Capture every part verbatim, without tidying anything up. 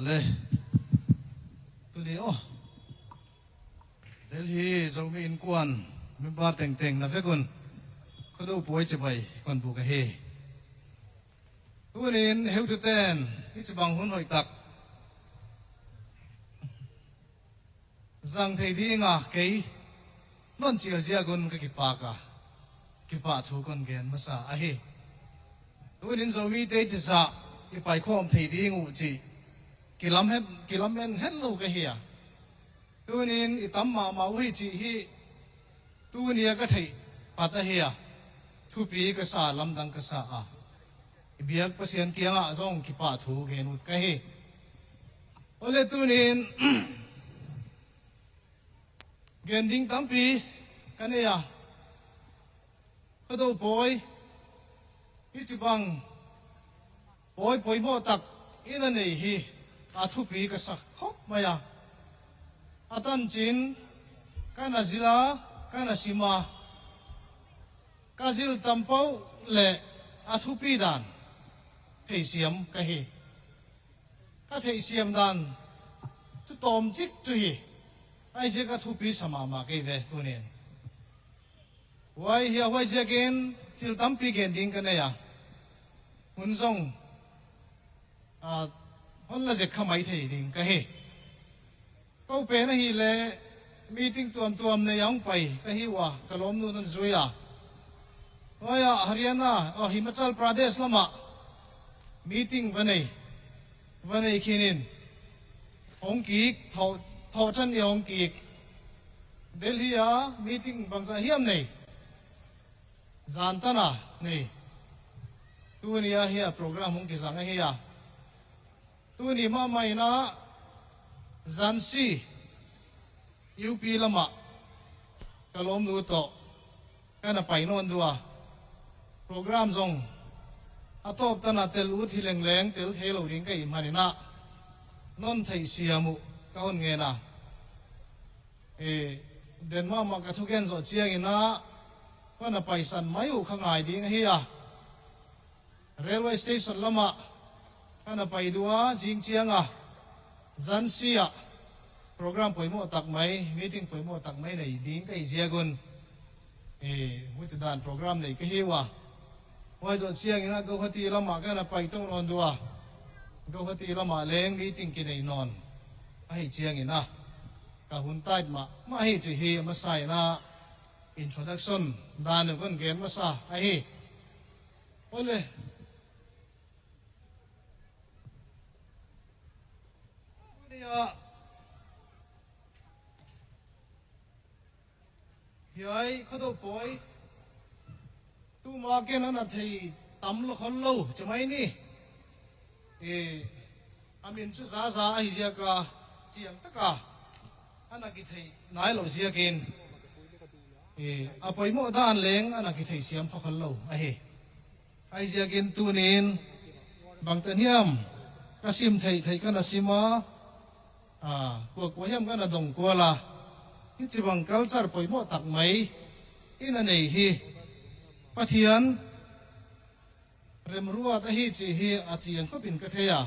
Eh, tuni aw, Delhi Zomi Innkuan member tengteng na vekun Khuado pawi cibai kon buk ahi. Tunin heutu ten hih cibang hun hoihtak zang thei dinga kei non cial ziakun ka kipak a, kipah thu kon gen masa ahi. Tunin Zomite cisa i paikhawm thei ding uh cih kilam het, kilam en het lo ka hi a. Tunin i tam mahmah uh hi cih hi tunia ka theih pat ahi a. Thupi ka sa, lamdang ka sa a, i biak Pasian kiangah zong kipah thu gen ut ka hi. Awle tunin gen ding tampi ka nei a, Khuado pawi hih cibang pawi poimawh tak i na nei hi a, thupi ka sa khop mai a. A tancin ka na zil a, ka na sim a, ka zil tampoh le a thupi dan theisiam ka hi. Ka theihsiam dan thu tawmcik cu hi. Ahi zia ka thupi sa mahmah kei ve tunin. Huai hi a, huai ziakin thil tampi gen ding ka nei a, hun zong a, hon la zek kha mai thei ding ka hi. Ko pen ahih leh meeting tuamtuam nei a hong pai ka hi uh a, ka lawmnu nan zui a. Huai ah Haryana, oh, Himachal Pradesh lamah meeting va nei, va nei khinin hong kik, thawh, thawh ṭhan ni hong kik. Delhi ah meeting bangzah hiam nei, zan tan a nei. Tuni ah hi a program hong kizang ahi a. Tuni mahmah in ah Jhansi, U P lamah ka lawmnu tawh ka na pai nawn dua. Program zong a tawp tan a tel ut hi lengleng tel thei lo ding ka hih manin ah non theihsiam uh ka hon ngen a. Eh, den mahmah ka thugen zawh ciangin ah ka na paisan mai uh kha ngai ding ahi a. Railway station lamah ka na pai dua, zing cianga Jhansi ah program poimawh tak mai, meeting poimawh tak mai nei ding ka hih ziakun, eh, huci dan program nei ka hi uh a. Huai zawh ciangin ah Guwahati lamah ka na pai to nawn dua. Guwahati lamah leng meeting kinei nawn ahi ciangin ah ka hun tight mahmah hi cih hi a masa in ah introduction dan uh kon gen masa ahi. Awle. Tuni ah hiai Khuado pawi tuma ken a na thei tam lo khol lo ci mai ni. Eh, a min cu Zaza ahi ziak a, ciang taka a na kitheih nai lo ziakin, eh, a poimawh dan leng a na kitheihsiam pha khol lo ahi. Ahi ziakin tunin bangtan hiam ka sim theih theih ka na sim a, a, kuakua hiam ka na dong kual a, hih cibang culture poimawh tak mai i na nei hi. Pathian remruat ahi cih hi a ciang khopin ka thei a.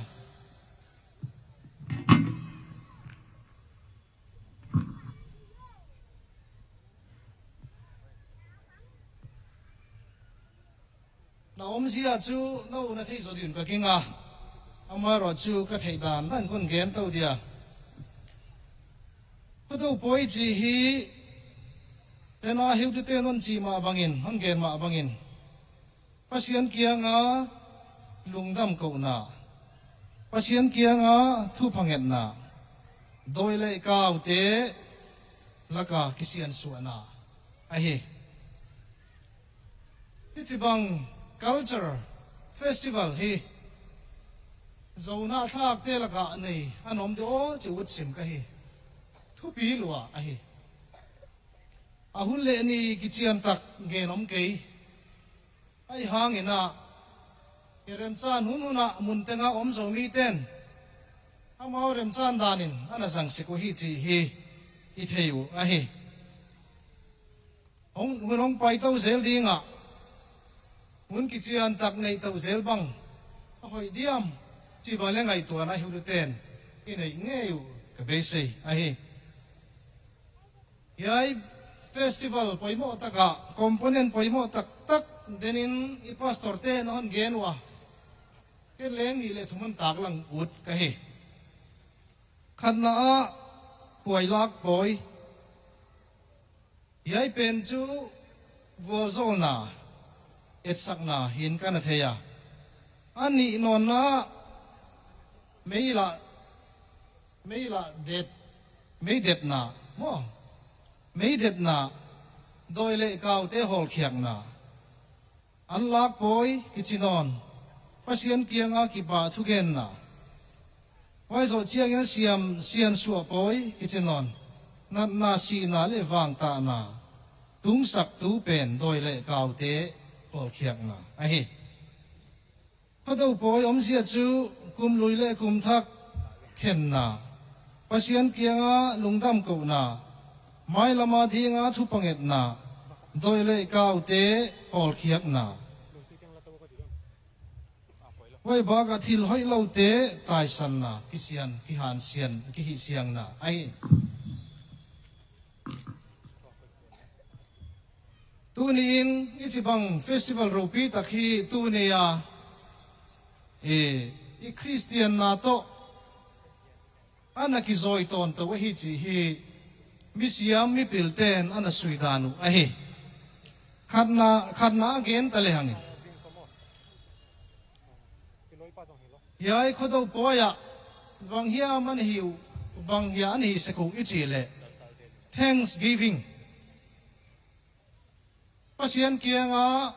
Na omzia cu no na theih zaw ding ka ging a, amah ruah cu ka theih dan dan kon gen to dia. Khuado pawi cih hi tena heutute non cih mah bangin, hon gen mah bangin, Pasian kianga lungdam kohna, Pasian kianga thupha ngetna, dawi le kaute laka kisiansuahna ahi. Hih cibang culture festival hi Zo na thlakte lakah nei a nuam deuh aw ci ut sim ka hi. Thupi lua ahi. A hun le ni kician tak gen om kei. Ahi hangin ah i remcan hun hunah mun tenga om Zomiten amau remcan danin a na zangsik uh hi cih hi i thei uh ahi. Hong, hun hong paito zel dingah hun kician tak neihtoh zel bang a hoih diam cih bang le ngaihtuahna hi uh ten i neih ngei uh ka beisei ahi. Hiai festival poimawh takah component poimawh taktak denin i pastor te na hon gen uh a, kei leng nih le thum hon taklang ut ka hi. Khatna ah khuailak pawi. Hiai pen cu vualzawlna, etsakna hi in ka na thei a, a nih nawnna ah meilah, meilah det, meidetna maw, meidetna, dawi le kaute hawlkhiakna, an lak pawi kici nawn, Pasian kiangah kipah thugenna, huai zawh ciangin a siam siansuah pawi kici nawn, natna, sihna le vangtahna tungsaktu pen dawi le kaute hawlkhiakna ahi. Khuado pawi omzia cu kumlui le kumthak khenna, Pasian kiangah lungdam kohna, mailam a dingah thupha ngetna, dawi le kaute hawlkhiakna, huai bakah thil hoih lote taisanna, kisian, kihansian, kihihsiangna ahi. Tuni in i cibang festival ropi tak hi tuni a, i, i Khristianna tawh a na kizawi tawnto ahi cih hi misiam mipil ten a na suidan uh ahi. Khatna, khatna a gen ta le hangin, hiai Khuado pawi ah bang hiam an hih uh, bang hiam an hih sek uh i cih leh, thanksgiving, Pasian kiangah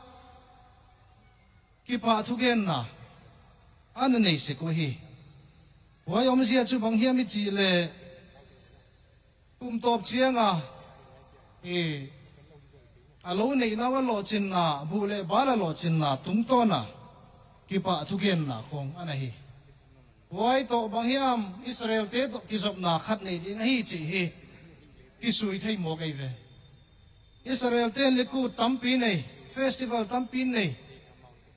kipah thugenna a na nei sek uh hi. Huai omzia cu bang hiam i cih leh, kum tawp ciangah, i, a lo neihna uh a lawhcinna, buh le bal a lawhcinna tungtawn a kipah thugenna khawng a na hi. Huai tawh bang hiam Israel te tawh kizopna khat nei ding ahi cih hi kisui thei mawk ei ve. Israel ten Likut tampi nei, festival tampi nei,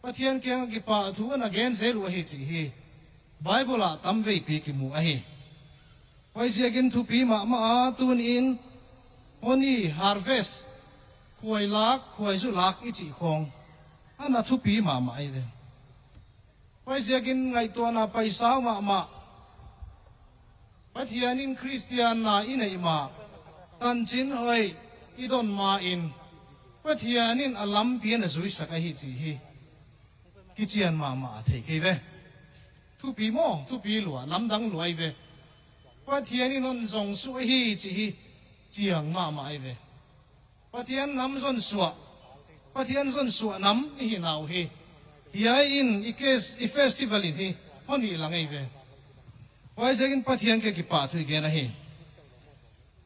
Pathian kiangah kipah thu a na gen zel uh ahi cih hi Bible ah tam veipi kimu ahi. Huaiziakin thupi mahmah a, tuni in honi harvest, khuailak, khuaizulak i cih khawng a na thupi mahmah ahi ve. Huaiziakin ngaihtuahna paisau mahmah. Pathian in Khristianna i neih mah, tancin hoih i don ma in Pathian in a lampi a na zuisak ahi cih hi kician mahmah a thei kei ve. Thupi maw, thupi lua, lamdang lua ahi ve. Pathian in hon zong suh ahi cih hi ciang mahmah ahi ve. Pathian nam zon suah, Pathian zon suah nam i hi na uh hi. Hiai in i kes, i festival in hi hon hih lang ei ve. Huaiziakin Pathian kiang kipah thu i gen ahi.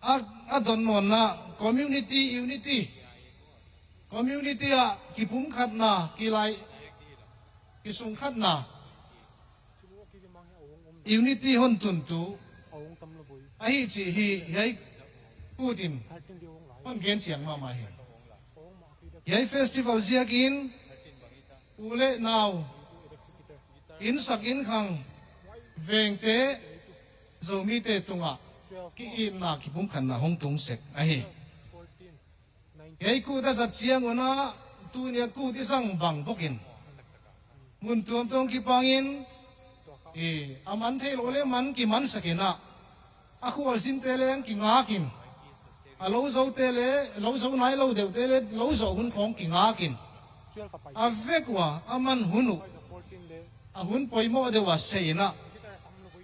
A, a dot nawnna community unity, community ah kipumkhatna, kilai, kisungkhatna, unity hon tuntu ahi cih hi hiai Kut in hon gen ciang mahmah hi. Hiai festival ziakin u le nau, innsak innkhang, vengte, Zomite tungah ki-itna, kipumkhatna hong tung sek ahi. Hiai Kut a zat ciang un ah, tuni a Kut i zang bang bawkin mun tuamtuam kipangin, i, a man theih loh le man kimansak in ah, a khualzinte leng kingakin, a lo zote le lo zo nai lo deuhte le lo zawh hun khawng kingakin, a vek uh a, a man hun uh, a hun poimawh deuh a sei in ah,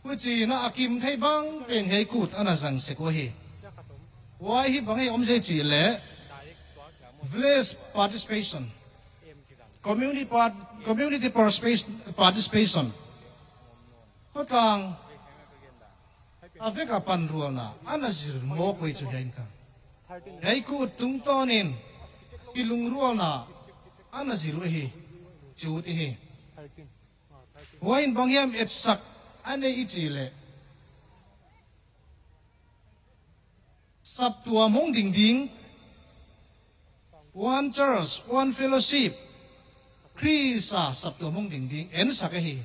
huci in ah a kim thei bang pen hiai Kut a na zang sek uh hi. Huai hi bang hi om zei cih leh, village participation, community part, community participation, participation. Khotang a vek a panrualna a na zil mawk uh hi cu hiai in kha. Hiai Kut tungtawnin kilungrualna a na zil uh hi cu ti hi. Huai in bang hiam etsak a nei i cih leh, saptuam hong ding ding, one church, one fellowship, Khrist a saptuam hong ding ding ensak ahi.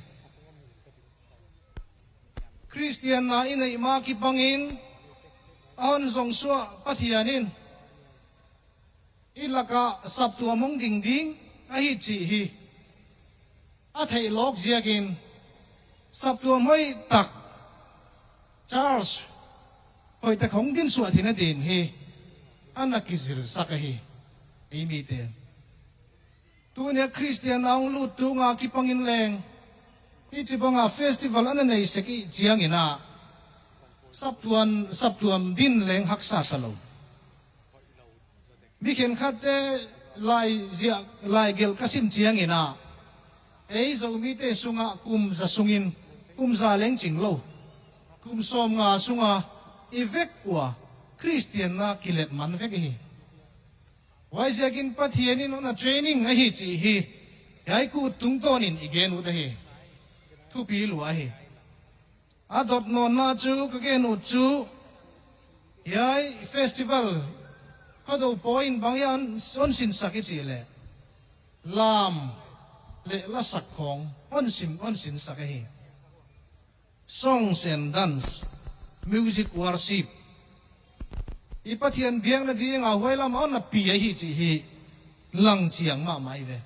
Khristianna i neih ma kipangin a hon zongsuah Pathian in i lakah saptuam hong ding ding ahi cih hi. A theih lawk ziakin saptuam hoih tak, church hoih tak hong dinsuah theihna ding hi. A na kizilsak ahi ei mite. Tunia Khristian a hong lut tunga kipangin leng hih ci banga festival a na nei sek ih ciangin ah saptuam, saptuam din leng haksa sa lo. Mi khenkhatte lai ziah, lai gelh ka sim ciangin ah ei Zomite sungah kum za sungin, kum za leng cing lo, kum sawmnga sunga i vek uh a Khristianna kilet man vek hi. Huaiziakin Pathian in hong a training ahi cih hi. Hiai kut tungtawnin i gen ut ahi. Thupi lua ahi. A dot nawnna cu ka gen ut cu, hiai festival khuado pawi in bang hiam hon sinsak i cih leh lam le lasak khawng hon sim, hon sinsak ahi. Songs and dance, music worship. I Pathian biakna dinga huai lam a hon a pi ahi cih hi. Lang ciang mahmah i ve.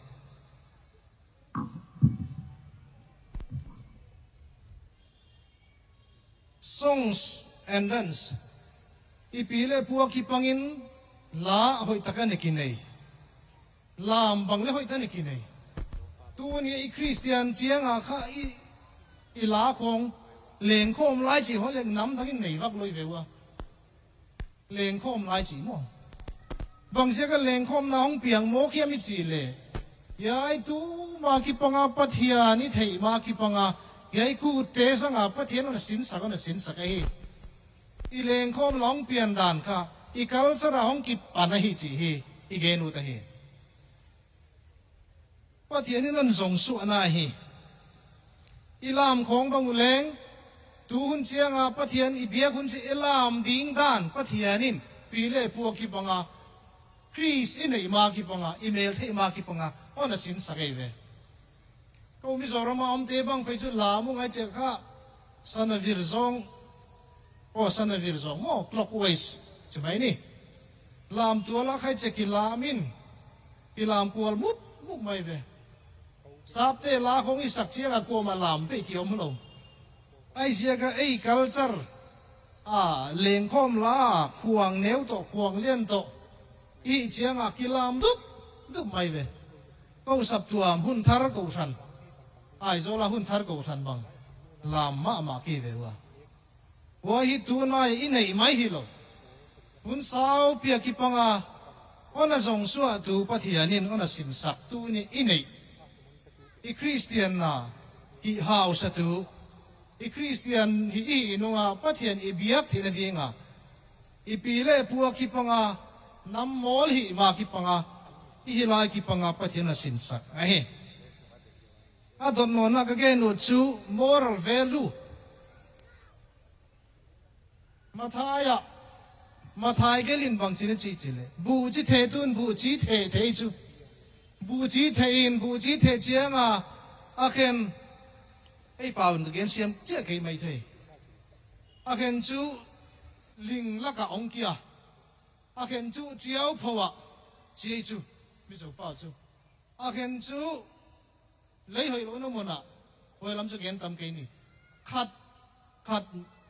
Songs and dance. I pi le pu a kipangin la hoih tak a na kinei. Lam bang le hoih tak a na kinei. Tuni i Khristian cianga kha i, i la khawng lengkhawm lai cih hoih leng nam takin nei vak lo i ve uh a. Lengkhawm lai cih maw? Bangziak a lengkhawmna hong piang mawk hiam i cih leh, hiai tu ma kipanga Pathian i theih ma kipanga, hiai kutte sanga Pathian hon a sinsak, hon a sinsak ahi. I lengkhawmna hong pian dan kha i culture ah hong kipan ahi cih hi. I gen ut ahi. Pathian in hon zongsuahna hi. I lam khawng bang uh leng, tu hun cianga Pathian i biak hun ciang i lam ding dan Pathian in pi le pu a kipanga, Khrist i neih ma kipanga, i mel theih ma kipanga hon a sinsak ei ve. Ko Mizoram a omte bang pei cu lam uh ngai ciah kha sana vir zong, aw, sana vir zong maw, clockwise ci mai ni. Lam tual a khai ciah kilam in, kilam kual mup mup mai ve. Sapte la khawng i sak cianga kuamah lam pei kiom lo. Ahi ziaka ei culture a lengkhawm la khuang neu tawh, khuang lian tawh i hih cianga kilam dup dup mai ve. Ko saptuam hun thar ko hran, Aizawl a hun thar ko hran bang lam mahmah kei ve uh a. Huai hi tunai i neih mai hi lo. Hun saupi a kipanga hon a zongsuahtu Pathian in hon a sinsak tuni i neih, i Khristianna hih hausatu, i Khristian hih i hih nunga Pathian i biak theihna dinga i pi le pu a kipanga, nam mawl hih ma kipanga, i hih lai kipanga Pathian a sinsak ahi. A dot nawnna ka gen ut cu moral value. Matthai ah, Matthai gelin bangci na cih cih leh, buhci theh tun buhci theh thei cu. Buhci theh in, buhci theh cianga a khen, ei pau in ka gen siam ciah kei mai thei. A khen cu ling lakah hong kia. A khen cu ciau pho ah ci ei cu, Mizo pau cu. A khen cu lei hoih lohna munah, huai lam cu gen tam kei ni. Khat, khat,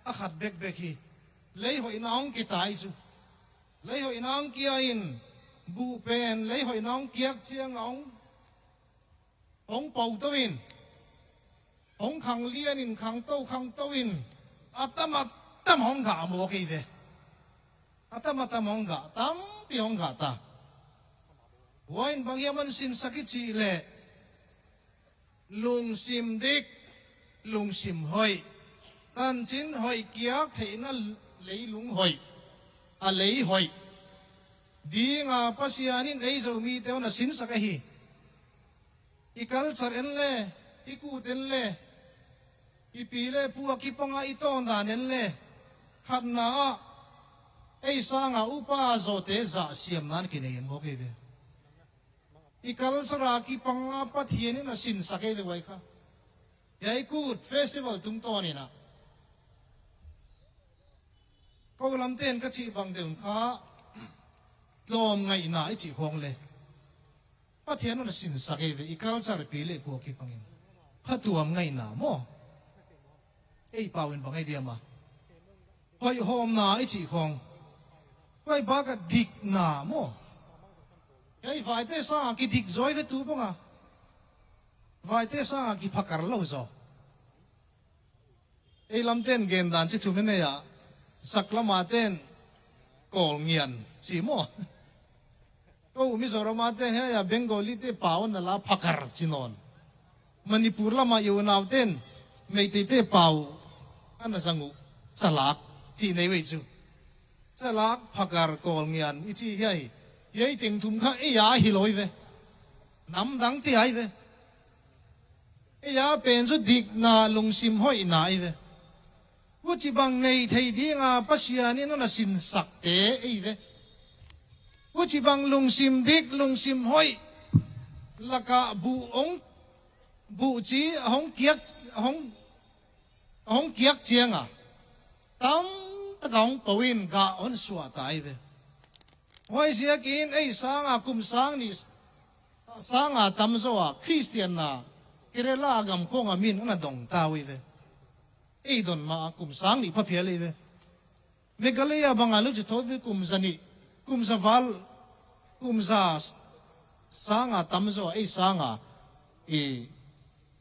a khat bekbek hi. Lei hoihna hong kitai cu. Lei hoihna hong kia in, buh pen lei hoihna hong kiak cianga hong, hong po to in, hong khang lian in, khang to, khang to in, a tam a tam hong gah maw kei ve. A tam a tam hong gah, tampi hong gah ta. Huai in bang hiam hon sinsak i cih leh, lungsim dik, lungsim hoih, tancin hoih kiak theihna leilung hoih, a lei hoih dinga Pasian in ei Zomite hon a sinsak ahi. I culture en le, i kut en le, i pi le pu a kipanga i tawndan en le, khatna ah ei sanga upa zawte zahsiamna na kinei en maw kei ve. I culture a kipanga Pathian in a sinsak ei ve huai kha. Hiai kut festival tungtawn in ah Ko lamten ka cih bang deuh kha tlawm ngaihna i cih khawng le Pathian hong sinsak ei ve, i culture pi le pua kipangin phatuam ngaihna maw? Ei pau in bang ei diam a, hoih hawmna i cih khawng, hoih bakah dikna maw? Ei vaite sangah kidik zaw ei ve tu banga, vaite sangah kiphakar lo zaw. Ei lamten gendan ci thum in ei ah, sak lama ten Kawlngian ci maw? Ko Mizoram a ten hei ah Bengali te pau na la phakar ci nawn. Manipur lama i unau ten Meitei te pau ana zang uh, calak ci nei vei cu. Calak, phakar, Kawlngian i ci hiai, hiai teng thum kha ei a hi lo ei ve. Namdang ti ai ve. Ei a pen cu dikna, lungsim hoihna ei ve. Huci bang nei thei dinga Pasian in hong na sinsakte ei ve. Huci bang lungsim dik, lungsim hoih lakah buh hong, buh ci a hong kiak, a hong, a hong kiak cianga tamtaka hong po in gah hong suahta ei ve. Huai ziakin ei sanga kum sang nih sanga tamzaw a Khristianna Kerala gam khawng a min ana dong ta uh ei ve. Ei don ma a kum sang nih pha phial ei ve. Meghalaya banga luci tho ve, kum za nih, kum za val, kum za sanga tamzaw a ei sanga i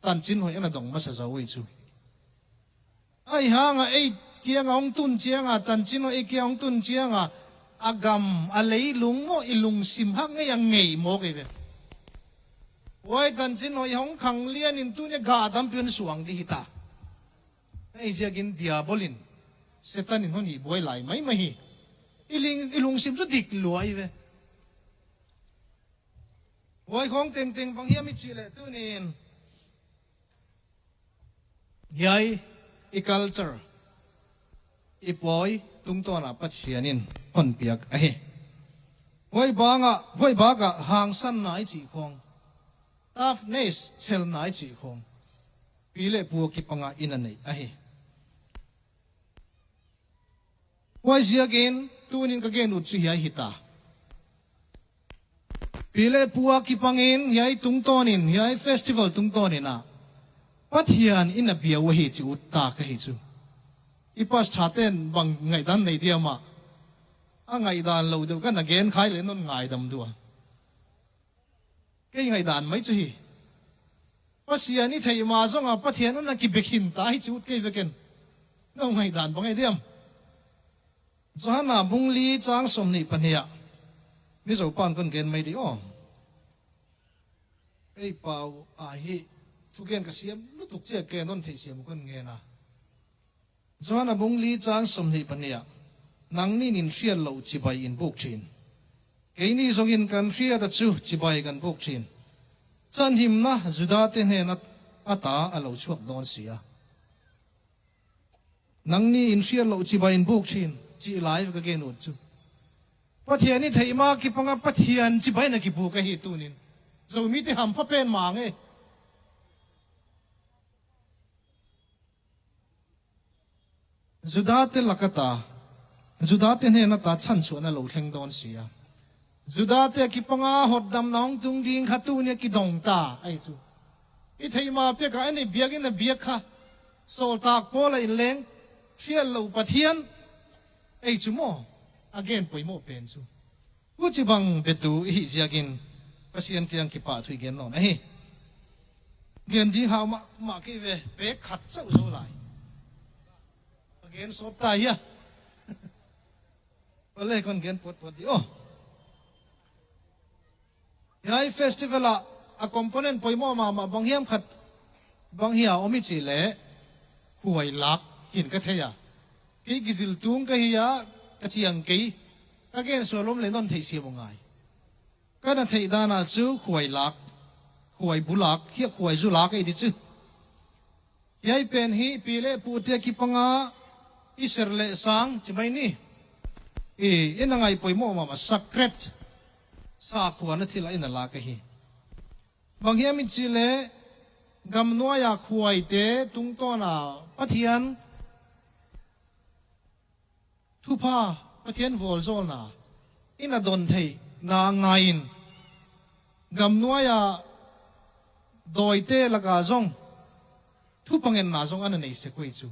tancin hoih ana dong masa zaw uh ei cu. Ahi hanga ei kianga hong tun cianga, tancin aw ei kianga hong tun cianga, a gam, a leilung maw, i lungsim hak ngei a ngei mawk ei ve. Huai tancin aw i hong khang lianin tuni a gah tampi hon suang di hita. Ei ziakin diabol in, Satan in hon hih buai lai maimai hi. I ling, i lungsim cu dik lua ei ve. Huai khawng tengteng bang hiam i cih leh tunin hiai i culture, i pawi tungtawna Pathian in hon piak ahi. Huai bangah, huai bakah hangsanna i cih khawng, toughness, chelna i cih khawng, pi le pua kipanga i na neih ahi. Huai ziakin tunin ka gen ut cu hiai hita. Pi le pua kipangin hiai tungtawnin, hiai festival tungtawnin ah Pathian in a bia uh ahi ci ut ta ka hi cu. I pastor ten bang ngaihdan nei diam ah, a ngaihdan lo deuh ka na gen khai le non ngaidam dua. Kei ngaihdan mai cu hi. Pasian i theih ma zonga Pathian ana kibekhin ta hi ci ut kei ve ken. No ngaihdan bang ei diam? Johan a bung li cang sawmnih pahnih ah, Mizo pan kon gen mai di aw. Ei pau a hi thugen ka siam lutuk ciah ken non theih siam kon ngen a. Johan a bung li cang sawmnih pahnih ah, nangnin in hriat loh cibai in buk ṭhin. Keini zongin kan hriat a cu cibai kan buk ṭhin. Chanhimna Judah te hnenah a ta a lo chuak dawn si a. Nangni in hriat loh cibai in buk ṭhin cih lai ka gen ut cu. Pathian i theih ma kipanga Pathian cibai na kibuk ahi tunin. Zomite hampha pen mang e. Judah te lak a ta, Judah te hnen a ta chansuahna lo thleng dawn si a. Judah te a kipanga hotdamna hong tung ding kha tuni a kidong ta ahi cu. I theih ma piakah a ni biakinn a biak kha, sawltak Paul a in leng hriat loh Pathian ahi cu maw, a gen poimawh pen cu. Huci bang biatu i hih ziakin Pasian kiang kipahthu i gen nawn ahi. Gen ding hau mahmah kei ve, pek khat cauh zo lai. A gen sawp ta hia? Ole kon gen puatpuat di aw. Hiai festival ah a component poimawh mahmah bang hiam khat, bang hia om i cih leh khuai lak hi'n ka thei a. Kei kizil tung ka hi a, ka ciang kei, ka gen sual om leh non theih siam uh ngai. Ka na theih dan ah cu khuai lak, khuai bu lak, hiah khuai zu lak ei di cu. Hiai pen hi pi le pute kipanga i ser leh sang ci mai ni. I, i na ngaih poimawh mahmah, sacred, sakhua na thil ah i na lak ahi. Bang hiam i cih leh gamnuai a khuaite tungtawn a Pathian thupha, Pathian vualzawlna i na don theihna ngai-in gamnuai-a dawite lakah zong thupha ngetna zong a na nei sek uh hi cu.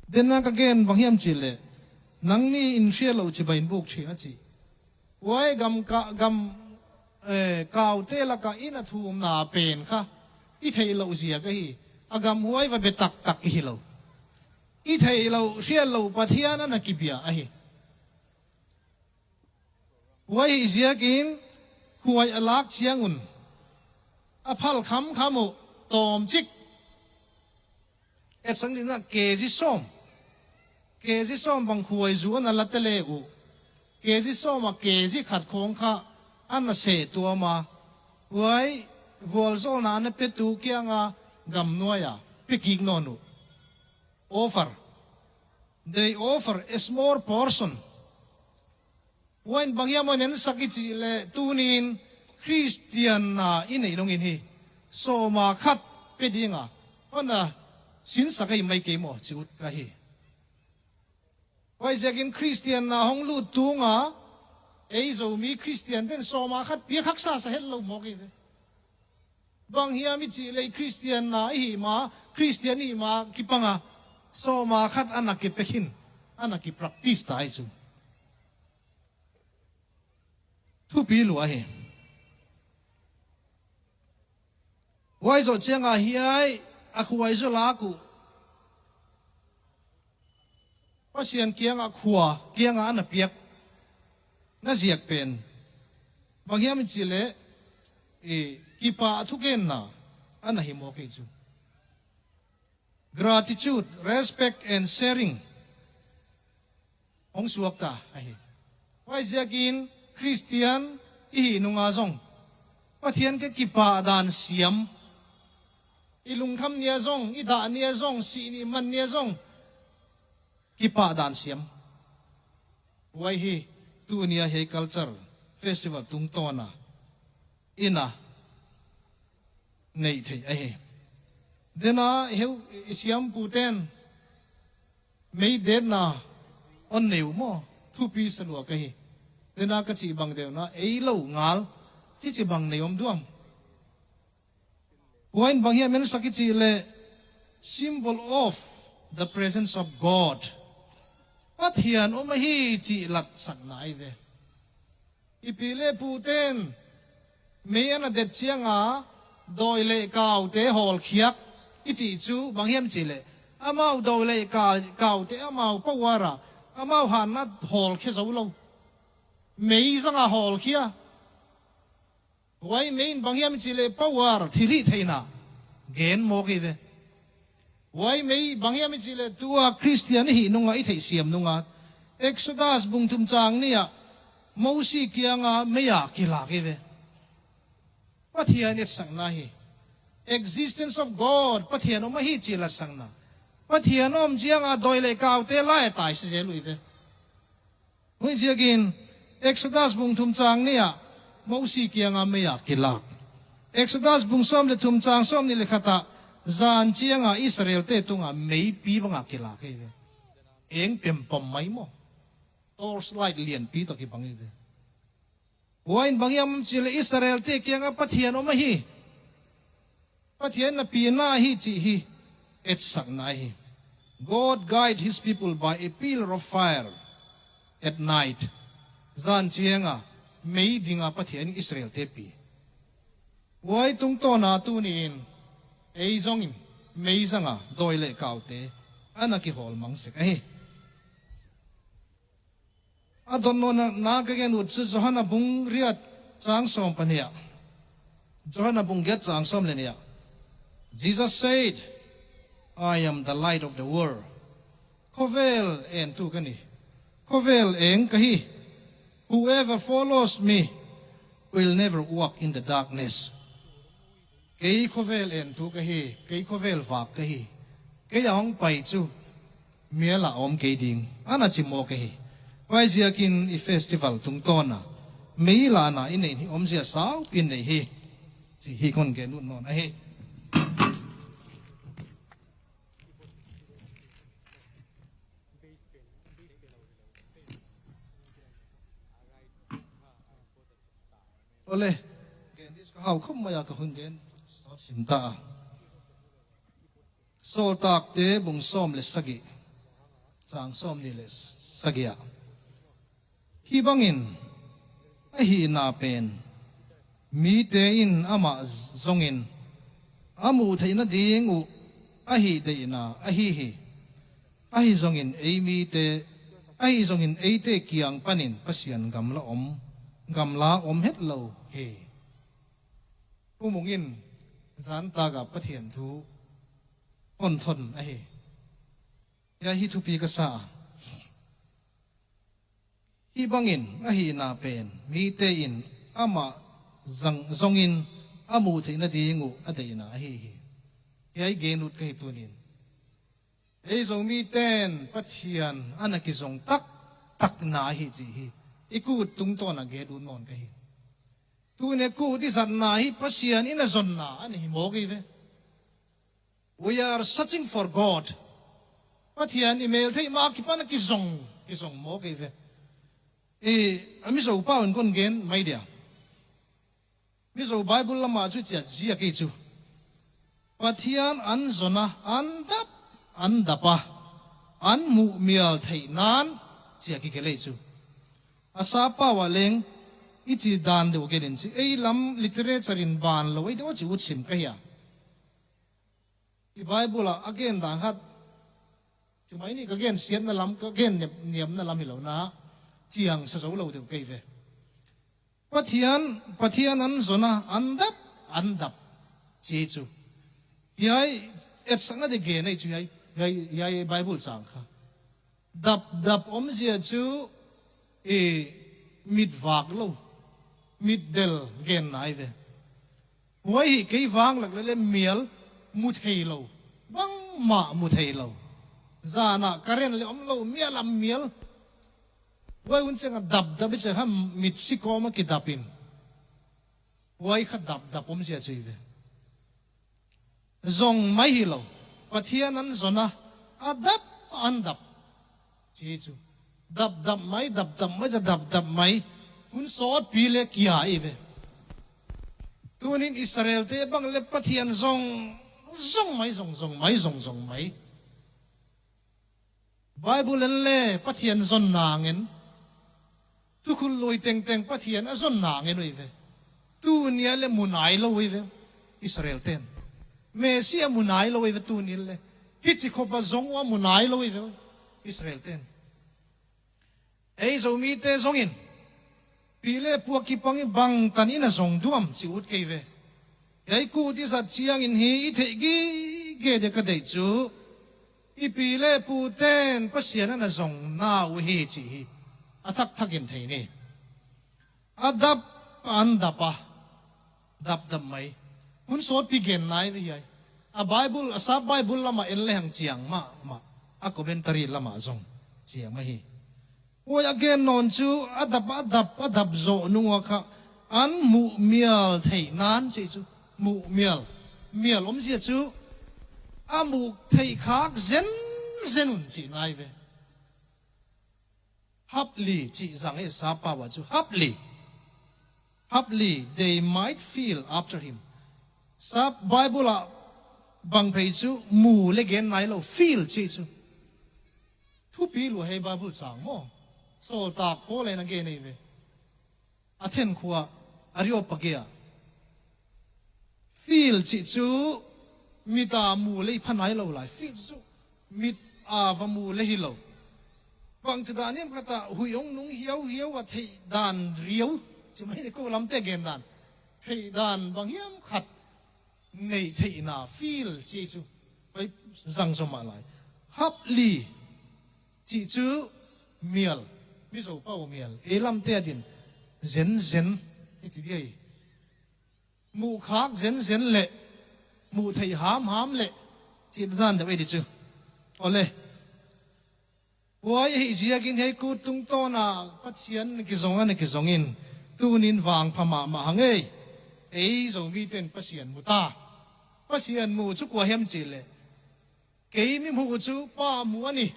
Denna ka gen bang hiam cihleh, nangni in hriat loh cibai in buk ṭhin a ci. Huai gam ka, gam, eh, kaute lakah i na thumna pen kha i theih loh ziak ahi. A gamhuai va bia taktak i hi lo. I theih loh hriat loh Pathian a na kibia ahi. Huai hi ziakin khuai a lak ciangun a phal khamkham uh tawmcik, etsak dingin ah kezi sawm, kezi sawm bang khuaizu a na la tele uh, kezi sawm ah kezi khat khawng kha a na seh tuam a, huai vualzawlna a na piatu kianga gamnuai-a pia kik nawn uh. Offer. They offer a small portion. Huai in bang hiam a na ensak i cih leh, tuni-in Khristianna i neih dongin hi sawma khat pia dinga a na sinsak ahi mai kei maw ci ut ka hi. Huai ziakin Khristianna hong lut tunga ei Zomi Khristiante'n sawma khat piak haksa sa het lo mawk hi ve. Bang hiam i cih leh Khristianna i hih ma, Khristian i hih ma kipanga sawma khat a na kipia khin, a na kipractice ta hi cu. Thupi lua hi. Huai zawh cianga hiai a khuaizu lak uh Pasian kiangah, khua kiangah a na piak na ziak pen bang hiam i cih leh, i, kipah thugenna a na hi mawk hi cu. Gratitude, respect and sharing hong suakta ahi. Huai ziakin Khristian i hih nunga zong Pathian ke kipah dan siam, i lungkham ni-a zong, i dah ni-a zong, sih nih man ni-a zong kipah dan siam. Huai hi tuni-a hiai culture festival tungtawna i na neih theih ahi. Dena heu i siampute'n mei detna hon nei uh maw, thupi sa lua ka hi. Dena ka cih bang deuhna ei lo ngal hici bang nei om duam. Huai in bang hiam ensak i cih leh, symbol of the presence of God. Pathian om ahi cih latsakna ahi ve. I pi leh pute'n mei a na det cianga dawi leh kaute hawlkhiak i cih cu bang hiam cih leh, amau dawi leh ka-, kaute amau power a amau hanna hawlkhia zo lo. Mei zanga hawlkhia. Huai mei in bang hiam i cih leh power, thilhihtheihna gen mawk hi ve. Huai mei bang hiam i cih leh tua Khristian i hih nunga, i theihsiam nunga, Exodus bung thum chang nih ah Mosi kianga mei a kilak hi ve. Pathian etsakna hi. Existence of God, Pathian om ahi cih latsakna. Pathian om cianga dawi leh kaute lai a taisi zel uh hi ve. Huai ziakin Exodus bung thum chang nih ah Mosi kianga mei a kilak. Exodus bung sawm leh thum chang sawm nih leh khat ah zan cianga Israelte tunga meipi banga kilak hi ve. Eng pempam mai maw. Torchlight lianpi tawh kibang hi ve. Huai in bang hiam cih leh Israelte kianga Pathian om ahi. Pathian na pina hi cih hi etsakna hi. God guide his people by a pillar of fire at night. Zan cianga mei dinga Pathian Israelte pi. Huai tungtawna tuni-in ei zongin mei zanga dawi leh kaute a na kihawl mang sek ahi. A dot nawnna ka gen ut cu Johan a bung riat chang sawm pahnih ah. Johan a bung giat chang sawm leh nih ah. Jesus said, "I am the light of the world." Khawvel entu ka hi. Khawvel eng ka hi. "Whoever follows me will never walk in the darkness." Kei khawvel entu ka hi, kei khawvel vak ka hi. Kei a hong pai cu mial ah a om kei ding, a na ci mawk ahi. Huai ziakin i festival tungtawna mei lahna i neih hi omzia saupi in nei hi. Cih hi kon gen ut nawn ahi. Awle, gen dih ka hau khop mai a, ka hun gen sawt sim ta a. Sawltakte bung sawm le sagih, cang sawm nih le sagih ah, hih bangin ahihna pen mite in amah zongin a muh theih nading uh a hih deihna ahi hi. Ahi zongin ei mite, ahi zongin eite kiang panin Pasian gamla om, gamla om het lo hi. U Mung in zantak ah Pathian thu hon thon ahi. Hia hi thupi ka sa a. Hih bangin ahihna pen mite in amah zang, zongin a muh theih nading uh a deihna ahi hi. Hia i gen ut ka hi tunin. Ei Zomite'n Pathian a na kizong taktakna ahi ci hi. I kut tungtawn a gen ut nawn ka hi. Tuni a kut i zatna hi Pasian i na zonna a na hi mawk hi ve. We are searching for God. Pathian i mel theih ma kipan a kizong, kizong mawk hi ve. I, a Mizo pau in kon gen mai dia. Mizo Bible lamah cu ciat zia kei cu. Pathian an zon a, an dap, an dap a, an muh mial theih nan, cia kigelh ei cu. A sa pau ah leng i ci dan deuh gen in ci. Ei lam literature in ban lo ei deuh a ci ut sim ka hi a. I Bible ah a gen dan khat, ci mai ni, ka gen siatna lam, ka gen niam, niamna lam hi lo na, ciang sa zo lo deuh kei ve. Pathian, Pathian an zon a, an dap, an dap, ci cu. Hiai etsakna deuh gen ei cu hiai, hiai, hiai Bible cang kha. Dapdap omzia cu i mit vak lo, mit del genna hi ve. Huai hi kei vang lak le le mial mu thei lo, bangmah mu thei lo. Zan ah current le om lo, mial a mial. Huai hun ciang a dapdap i ciang kha mit si kawm a kidap in. Huai kha dapdap omzia cu hi ve. Zong mai hi lo. Pathian an zon a, a dap, an dap. Ci cu. Dapdap mai, dapdap mai, ca dapdap mai. Hun sawtpi le kia hi ve. Tunin Israel te bang le Pathian zong, zong mai, zong, zong mai, zong, zong mai. Bible en le Pathian zon nangin, thukhun lui tengteng Pathian a zon nangin uh hi ve. Tuni a le mu nai lo uh hi ve, Israel ten. Messiah mu nai lo uh hi ve tuni le. Hici khop a zong uh a mu nai lo uh hi ve, Israel ten. Ei Zomite zongin, pi le pu a kipang i bangtan i na zong duam ci ut kei ve. Ei kut i zat ciangin hi i theih gige dia ka deih cu, i pi le pu ten Pasian a na zong na uh hi ci hi. A thakthak in thei ni. A dap, an dap a. Dapdap mai. Hun sawtpi gen nai ve hiai. A Bible, a sap Bible lamah en le hang ciang mahmah. A commentary lamah zong ciang mah hi. Huai a gen nawn cu a dap, a dap, a dap zawh nung ua kha an muh mial theih nan cih cu. Muh mial. Mial omzia cu a muh theih khak zenzen un cih nai ve. Hapli cih zang hi sap pau ah cu hapli. Hapli, they might feel after him. Sap Bible ah bang phei cu mu le gen nai lo, feel cih cu. Thupi lua hei Bible cang maw? Sawltak Paul in a gen ei ve. Athen khua Areopagia. Feel cih cu mit a mu le i pha nai lo lai. Feel cih cu mit a va mu le hi lo. Bangci dan hiam khat ah huih hong nung hiauhiau a theih dan riau. Ci mai ni ko lamte gen dan. Theih dan bang hiam khat neih theihna feel cih cu. Pai zang zom ah lai. Hapli cih cu mial. Mizo pau mial. Ei lamte a din zenzen. I ci dia hi. Muh khak zenzen le muh theih hamham le cih dan deuh ei di cu. Awle. Huai ahi ziakin hei kut tungtawn ah Pathian na kizong a na kizong in tunin vangpha mahmah hang ei. Ei Zomite in Pasian mu ta. Pasian mu cu kua hiam cih leh, kei mi mu cu Pa mu a ni.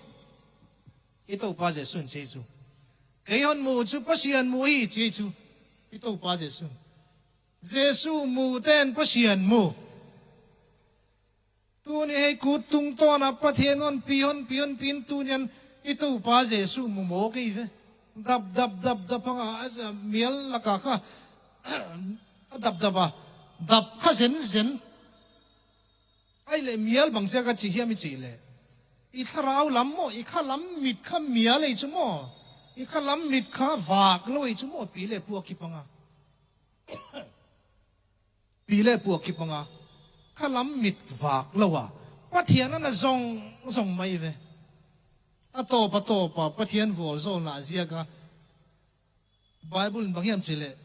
I Topa Jesuh in ci cu. Kei hon mu cu Pasian mu hi ci cu. I Topa Jesuh in. Jesu mu ten Pasian mu. Tuni hei kut tungtawn a Pathian honpi, honpi, honpi in tuni an i Topa Jesu mu mawk ei ve. Dap, dap, dap, dap hang a, a mial lak a kha a dap, dap a, dap kha zenzen. Ahih leh mial bang ziak a ci hiam i cih leh, i thlarau lam maw, i kha lam mit kha mial ei cu maw, i kha lam mit kha vak lo ei cu maw, pi le pu a kipang a, pi le pu a kipang a, kha lam mit vak lo a, Pathian a na zong zong mai ve. A tawp a tawp a Pathian vualzawlna ziak a, Bible in bang hiam cih leh,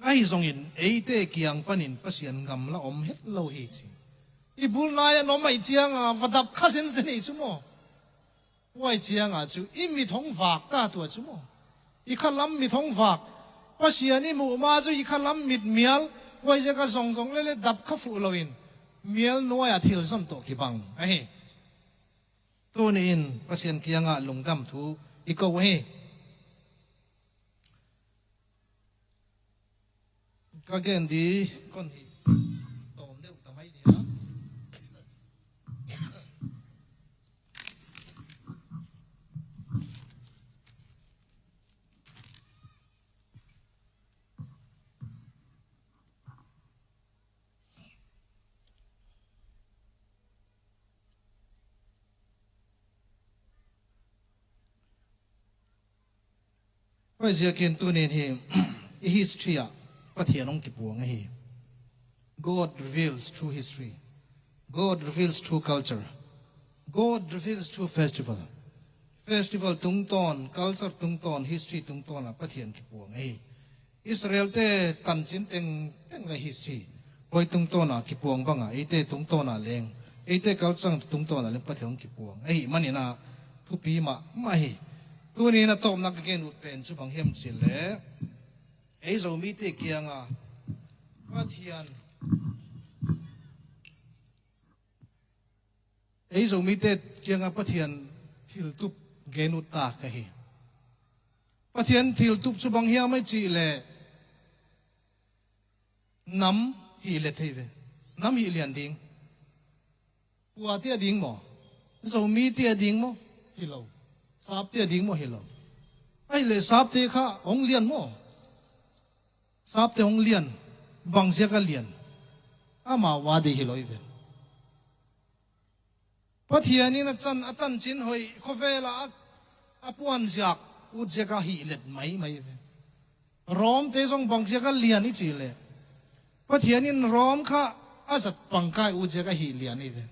ahi zongin eite kiang panin Pasian gamla om het lo hi ci. I bul nai a na om ahih ciang a va dap kha zenzen ei cu maw. Huai ciang a cu i mit hong vak ta tua cu maw. I kha lam mit hong vak. Pasian i muh ma cu i kha lam mit mial. Huai ziak a zong zong le le dap kha fuh lo in mial nuai a thil zom tawh kibang ahi. Tuni in Pasian kiang a lungdam thu i ko hi. Ka gen di kon hi tawm deuh ta mai dia. Huai ziakin tunin hi i history ah Pathian hong kipuang ahi. God reveals through history. God reveals through culture. God reveals through festival. Festival tungtawn, culture tungtawn, history tungtawn ah Pathian kipuang ahi. Israel te tancin tengteng le history huai tungtawn a kipuang bang a, eite tungtawn a leng, eite culture tungtawn a leng Pathian hong kipuang ahih manin a thupi mahmah hi. Tuni in a tawpna ka gen ut pen cu bang hiam cih leh, ei Zomite kiang a Pathian Ei Zomite kiangah Pathian thiltup gen ut ta ka hi. Pathian thiltup cu bang hiam i cih leh nam hih let thei ve. Nam hih lian ding. Kua tiah ding maw? Zomite a ding maw? Hi lo. Sapte a ding maw? Hi lo. Ahih leh Sapte kha hong lian maw? Sapte hong lian. Bang ziak a lian? Amau a deih hi lo i ve. Pathian in a can a tancin hoih khawvel ah a, a puanziak ut ziak a hih let maimai ve. Rom te zong bang ziak a lian i cih leh Pathian in Rom kha a zat pangkai ut ziak a hih lian i ve.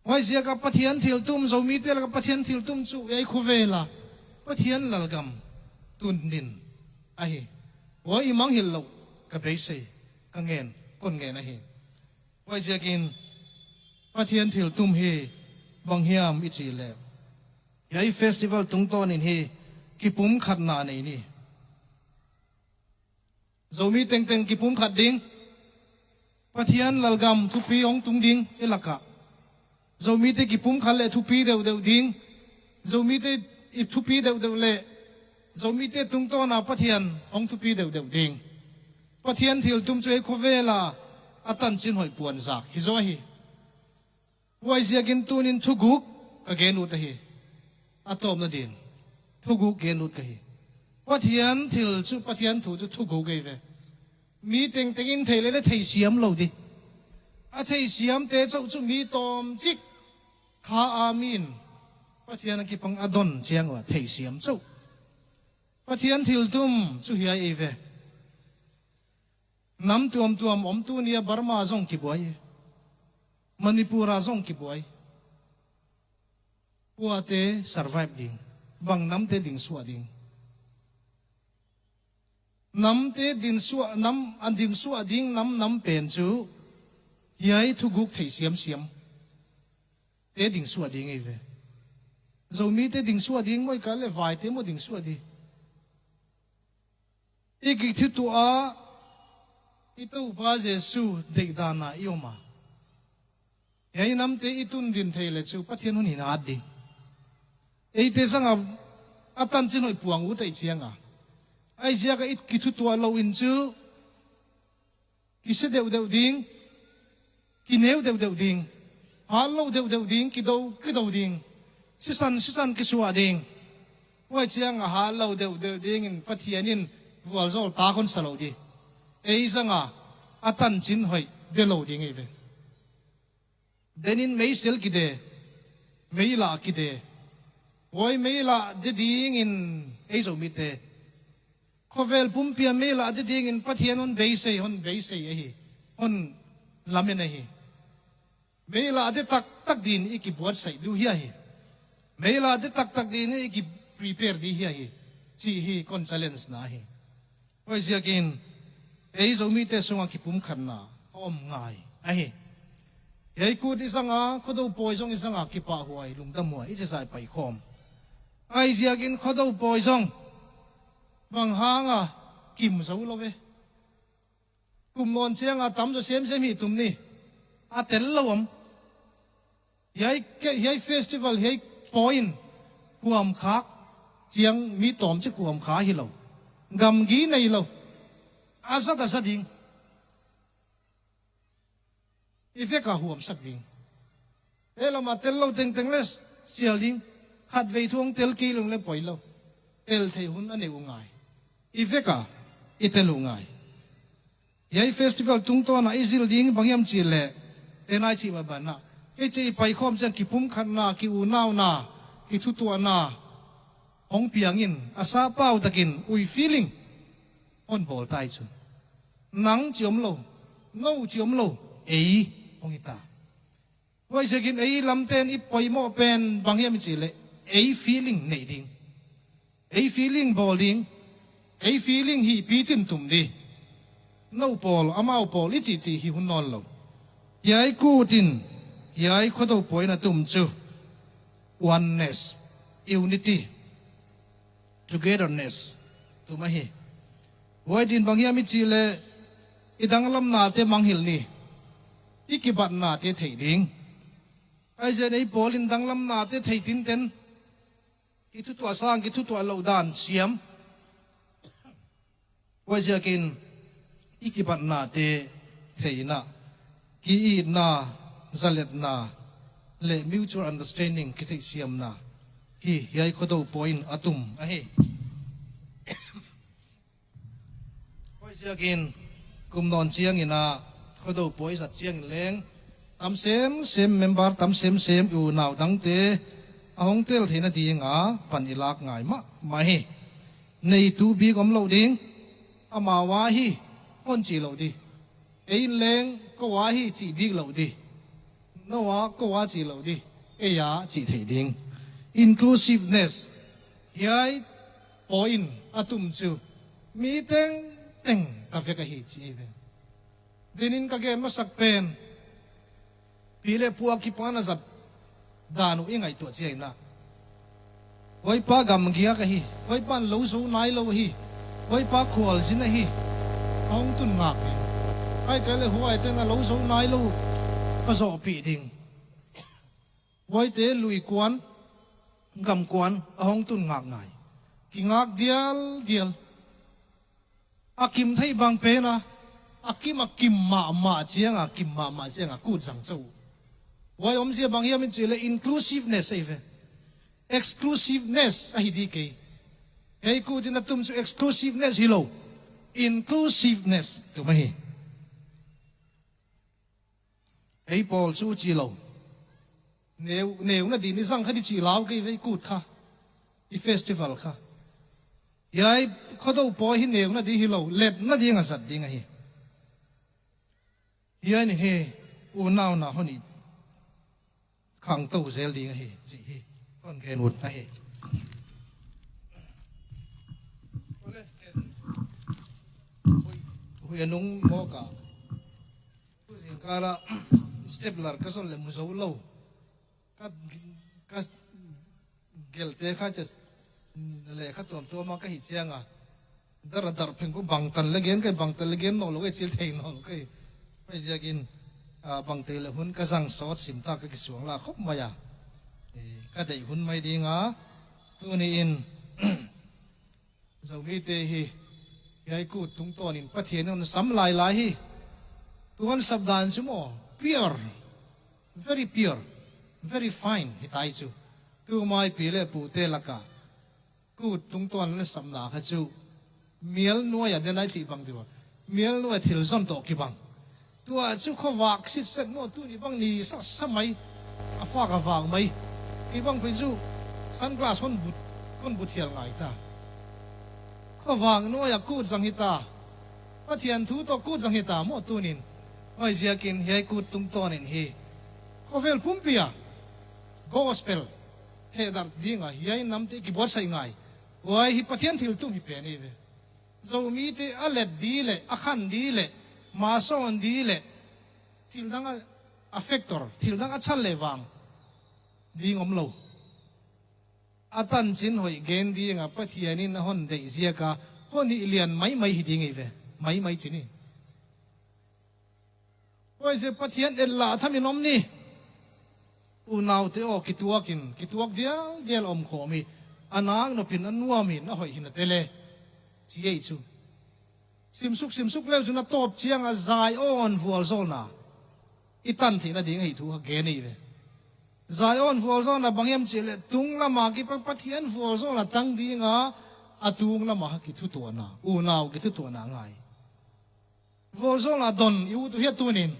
Huai ziak a Pathian thiltum, Zomite lak a Pathian thiltum cu ei khawvel ah Pathian lalgam tun din ahi. Huai i mangngilh loh ka beisei, ka ngen, kon ngen ahi. Huai ziakin Pathian thiltum hi bang hiam i cih leh, hiai festival tungtawn in hi kipumkhatna nei ni. Zomi tengteng kipumkhat ding. Pathian lalgam thupi hong tung ding i lak ah. Zomite kipumkhat leh thupi deuhdeuh ding. Zomite i thupi deuhdeuh leh Zomite tungtawn a Pathian hong thupi deuhdeuh ding. Pathian thiltum cu ei khawvel ah a tancin hoih puanzak hi zaw hi. Huai ziakin tunin thuguk ka gen ut ahi. A tawpna din thuguk gen ut ka hi. Pathian thil cu, Pathian thu cu thuguk ei ve. Mi tengteng in thei leh theisiam lo di. A theisiamte coh cu mi tawmcik kha a mi in Pathian a kipang a don ciang uh a theisiam coh. Pathian thiltum cu hiai ei ve. Nam tuamtuam om, tuni a Burma zong kibuai, Manipur a zong kibuai. Kuate survive ding? Bang namte dingsuah ding? Namte dingsuah, nam a dingsuah ding nam, nam pen cu hiai thuguk theih siamsiam te dingsuah ding ei ve. Zomite dingsuah ding maw, ka le vaite maw dingsuah ding? I kithutuah a i Topa Jesu deihdan a i om a, hiai namte i tun din thei leh cu Pathian hun hin a at ding. Eite sang a, a tancin hoih puang ut ahih ciang a, ahih ziak a i kithutuah lo in cu Kisia deuhdeuh ding, kineu deuhdeuh ding, hat lo deuhdeuh ding, kido kido ding, sisan sisan kisuah ding. Huai ciangah hat lo deuhdeuh dingin Pathian in vualzawl tak hon sa lo di. Ei zangah a tancin hoih de lo ding ei ve. Denin meisel kide, meilah kide. Huai meilah de dingin ei Zomite, khovel pumpi ah meilah de dingin Pathian hon beisei, hon beisei ahi, hon lamen ahi. Meilah de taktak dingin i kibuatsaih duh hia hi. Meilah de taktak dingin i kiprepare dih hia hi. Cih hi kon challenge na hi. Huaiziakin ei Zomite sungah kipumkhatna a om ngai ahi. Hiai kut i zanga, Khuado pawi zong i zanga kipahhuai, lungdamhuai i cizai paikhawm. Ahi ziakin Khuado pawi zong bang hanga kim zo lo ve. Kum nawn cianga tamzaw semsem hih tum ni. A tel lo om. Hiai, hiai festival, hiai pawi in huamkhak ciang mi tawmcik huamkha hi lo. Gamgi nei lo. A zat a za ding. I vekah huamsak ding. Ei lamah tel lo tengteng le sial ding. Khatvei thu hong tel kei lung le poi lo. Tel thei hun a nei uh ngai. I vekah i tel uh ngai. Hiai festival tungtawnah i zil ding bang hiam cihleh, tenai cih banah, hici i paikhawm ciang kipumkhatna, ki-unauna, kithutuahna hong piangin a sapau takin ui feeling hon bawl tai cu. Nang ci om lo, no ci om lo, ei hong hita. Huaiziakin ei lamten i poimawh pen bang hiam i cihleh, ei feeling neih ding, ei feeling bawl ding, ei feeling hih picin tum di. No pawl, amau pawl i cihcih hi hun nawn lo. Hiai kutin, hiai Khuado pawi in a tum cu oneness, unity, togetherness tum ahi. Huai din bang hiam i cihleh, i danglamnate mangngilh ni. I kibatnate theih ding. Ahi zongin ei pawlin danglamnate thei tinten, kithutuah sang, kithutuah loh dan siam. Huaiziakin i kibatnate theihna, ki-itna, zaletna le mutual understanding, kitheihsiamna hi hiai Khuado pawi in a tum ahi. Huaiziakin kum nawn ciangin ah Khuado pawi zat ciangin leng tam semsem, member tam semsem, i unau dangte a hong tel theihna dinga pan i lak ngai mahmah hi. Neitu bik om lo ding. Amau a hi hon cih lo di. Ei in leng ko a hi cih bik lo di. No a ko a cih lo di. Ei a cih theih ding. Inclusiveness. Hiai pawi in a tum cu mi tengteng ka vek ahi ci ei ve. Denin ka gen masak pen, pi le pu a kipan a zat dan uh i ngaihtuah ciangin ah, huaipa gamgiak ahi, huaipa in lo zo nai lo ahi, huaipa khualzin ahi, a hong tun ngak ding. Ahih kei leh huaite in a lo zo nai lo va zawhpih ding. Huaite luikuan, gamkuan a hong tun ngak ngai. Kingak dialdial. A kim theih bang pen a, a kim a kim mahmah cianga, kim mahmah cianga kut zang co uh. Huai omzia bang hiam i cih leh inclusiveness ahi ve. Exclusiveness ahi di kei. Hiai kutin a tum cu exclusiveness hi lo, inclusiveness tum ahi. Ei pawl cu ci lo. Neu, neu nadin i zang kha di cih lau kei ve, i kut kha, i festival kha. Hiai Khuado pawi hi neu nading hi lo, let nading a zat ding ahi. Hiai ni hi, unauna hon i khangto zel ding ahi cih hi hon gen ut ahi. Hui, hui a nung mawk a, tu zingkal ah stapler ka zon leh mu zo lo. Ka, ka gelte kha cia, lekha tuamtuam a ka hih cianga, dar a darh pheng ku, bangtan le gen kei, bangtan le gen nawn lo kei, cil thei nawn lo kei. Huaiziakin, ah, bangtan le hun ka zang sawt, sim tak ka kisuang la khop mai a. Eh, ka deih hun mai dinga, tuni in, Zomite hi, hiai kut tungtawnin Pathian in hon sam lailai hi. Tuan sapdan cu maw, pure, very pure, very fine hi tai cu. Tu maipi le pute lakah kut tungtawn na sapna kha cu mial nuai a den ai cih bang tiu a, mial nuai a thil zon tawh kibang. Tua cu khuavak sitset maw, tuni bang ni sasa mai, a fak a vak mai. Kei bang pei cu sunglass hon but, hon but hial ngai ta. Khuavak nuai a kut zang hi ta. Pathian thu tawh kut zang hi ta maw tunin. Huaiziakin hiai kut tungtawnin hi khawvel pumpi a gospel hehdarh dinga hiai namte kibuatsaih ngai. Huai hi Pathian thiltum hi pen hi ve. Zomite a let di le, a khan di le, masawn di le, thil dang a, a factor, thil dang a chan le vang ding om lo. A tancin hoih gen dinga Pathian in a hon deih ziaka hon hih lian maimai hi ding hi ve. Maimai cin hi. Huaiziak Pathian et lah thamin om ni. Unaute aw, kituakin, kituak dialdial om khawm hi. A nak nopin a nuamin a hoih hi na tele. Ci ei cu. Simsuk, simsuk leu cun a tawp cianga Zion vualzawlna i tan theih nading hei thu kha gen ei ve. Zion vualzawlna bang hiam cih leh tung lama kipan Pathian vualzawlna tang dinga a tung lama kithutuahna, unau kithutuahna ngai. Vualzawlna don i ut uh hiah tunin.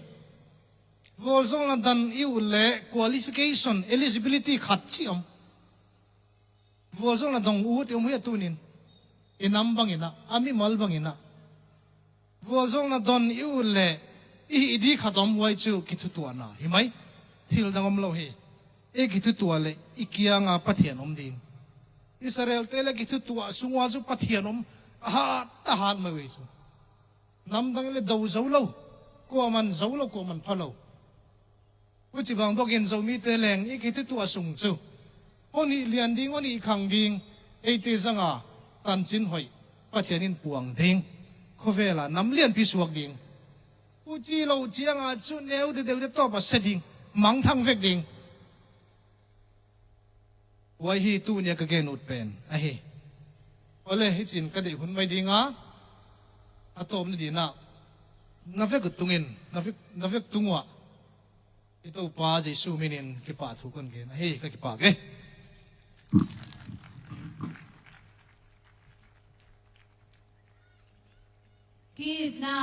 Vualzawlna don i ut leh qualification, eligibility khat ci om. Vualzawlna dong ut i um hiah tunin. I nam bangin ah, a mimal bangin ah. Vualzawlna don i ut leh i hih di khat om, huai cu kithutuahna hi mai. Thil dang om lo hi. I kithutuah leh i kianga Pathian om ding. Israelte le kithutuah sungah cu Pathian om a hat, a hat mai uh hi cu. Namdang le do zo lo, kuaman zo lo, kuaman pha lo. Huci bang bawkin Zomite leng i kithutuah sung cu hon hih lian ding, hon hih khang ding, eite zanga tancin hoih Pathian in puang ding, khawvela nam lianpi suak ding. Huci lo cianga cu neu deuhdeuhte tawp a sia ding, mangthang vek ding. Huai hi tunia ka gen ut pen ahi. Awle, hicin ka deih hun mai dinga, a tawpna dinah na vek tungin, na vek, na vek tunguah i Topa Jesu minin kipahthu kon gen ahi. Ka kipak e. Kitna.